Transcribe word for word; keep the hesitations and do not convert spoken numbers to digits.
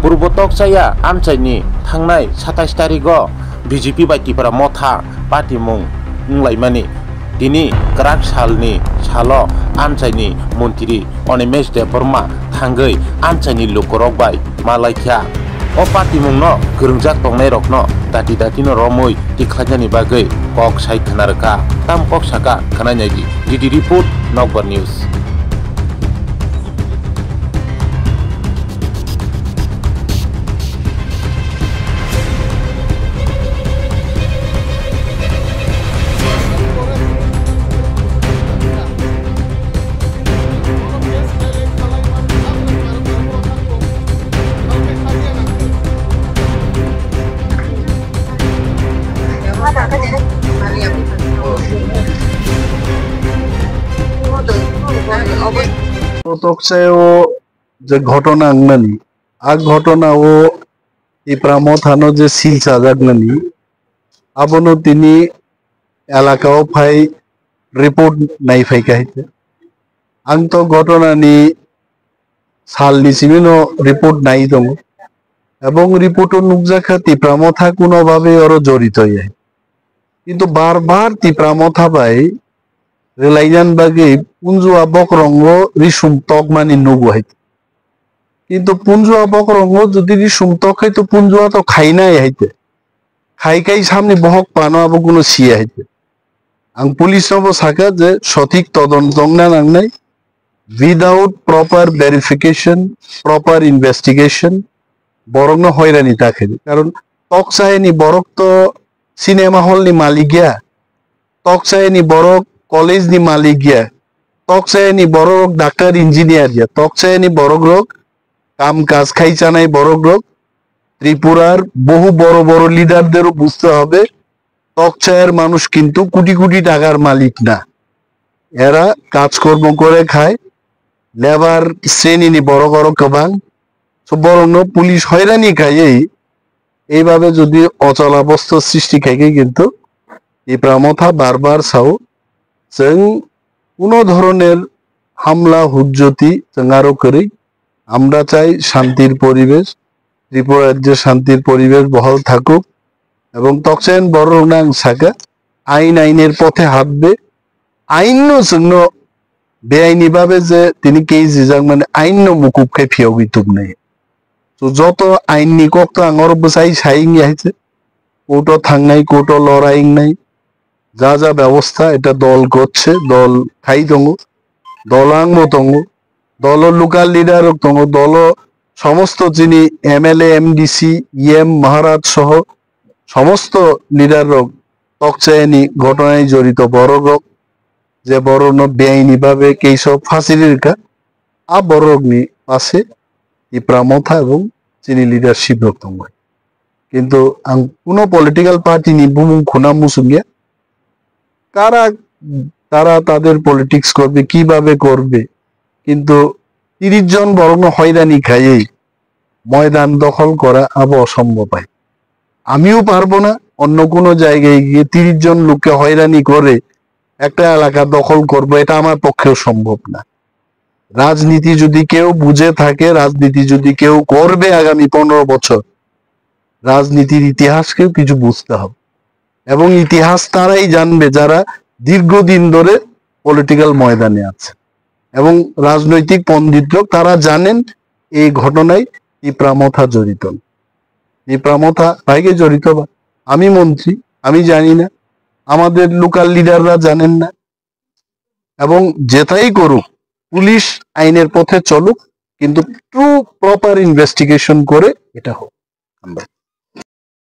Purbo Tokchaya amchaini thangnai satais tarigo B J P bai Tipra Motha patimung wnglaimani. Tini kwrak salni salo amchaini montri Animesh Debbarma thangwi amchaini lukurok bai malaikha. O patimungno kwrwngjak tongnairokno dati datino romwi tikhlainani bagwi kok sai khna rwkha. Tam kok saka khwnai naidi. D D report, Nokbar News. Tokchai o je ghotona wngnani, a ghotona o Tipra Mothano je sil chajaknani, abono tini elaka o phai report nai phaikha hai khe. Ang to ghotona ni sal ni simi no report nai tongo. Ebong report o nukjakha Tipra Motha kuno babe oro jorito ya. Kintu bar bar Tipra Motha bai rwlainan bagwi punjua bokrongo risum tokmani nugo hai. Kintu punjua bokrongo jodi risum tok khai to punjua to khainai hai te. Khai khai samni bohok pano abo kuno siya hai te. Ang police no bo saka je sothik todonto wngna nangnai, without proper verification, proper investigation, borokno hoirani ta khe di. Karon tokchayani borok to cinema hall ni malik ya, tokchayani borok college ni malik ya, tokchayani borok doctor engineer ya, tokchayani borok rok kam kaj khai chanai borok rok Tripurar বহু বড় বড় লিডারদেরও বুঝতে হবে, তকচায়ের মানুষ কিন্তু কোটি কোটি টাকার মালিক না। এরা কাজকর্ম করে খায়, লেবার শ্রেণীনি বড় বড় গোবাং। So, বরং পুলিশ হয়রানি খাইয়েই এইভাবে যদি অচলাবস্থা সৃষ্টি খাইকে কিন্তু Tipra Motha বারবার sao, chwng কোনো ধরনের হামলা হুজ্জতি chwng aro kwrwi। আমরা চাই শান্তির পরিবেশ, ত্রিপুরা রাজ্যে শান্তির পরিবেশ বহাল থাকুক এবং তকচায়ন বড় রোনাং সাকা আইন আইনের পথে হাঁটবে। আইন no chwngno বেআইনি ভাবে যে তিনি কেস রিজার্ভ মানে আইন no mukub khai phiyogwi tubnai. So joto ain ni kok to ang oro bwsai sai wngya hai se. Court o thangnai, court o lorai wngnai. যা যা ব্যবস্থা এটা দল করছে, দল খাই tongo, দল angbo tongo, দল local leader rok tongo, দল সমস্ত যিনি M L A, M D C, E M, মহারাজ সহ সমস্ত লিডার রক তকচায়নি ঘটনায় জড়িত বড় রক যে বড় no বেআইনি ভাবে কেস ফাঁসি রেখা আ বড় রকনি পাশে Tipra Motha এবং চিনি লিডারশিপ রক tongo. কিন্তু ang kuno political party ni bumung khuna musungya, কারা তারা তাদের পলিটিক্স করবে, কিভাবে করবে, কিন্তু তিরিশ জন বরং হয়রানি খাইয়েই ময়দান দখল করা আবো অসম্ভব হয়। আমিও পারবো না অন্য কোনো জায়গায় গিয়ে তিরিশ জন লোককে হয়রানি করে একটা এলাকা দখল করব, এটা আমার পক্ষেও সম্ভব না। রাজনীতি যদি কেউ বুঝে থাকে, রাজনীতি যদি কেউ করবে আগামী পনেরো বছর, রাজনীতির ইতিহাসকেও কিছু বুঝতে হবে। এবং ইতিহাস তারাই জানবে যারা দীর্ঘদিন ধরে পলিটিক্যাল ময়দানে আছে এবং রাজনৈতিক পণ্ডিতরাও তারা জানেন এই ঘটনায় Tipra Motha জড়িত। Tipra Motha ভাইকে জড়িত বা আমি মন্ত্রী, আমি জানি না, আমাদের লোকাল লিডাররা জানেন না। এবং যেটাই করুক, পুলিশ আইনের পথে চলুক, কিন্তু ট্রু প্রপার ইনভেস্টিগেশন করে এটা হোক।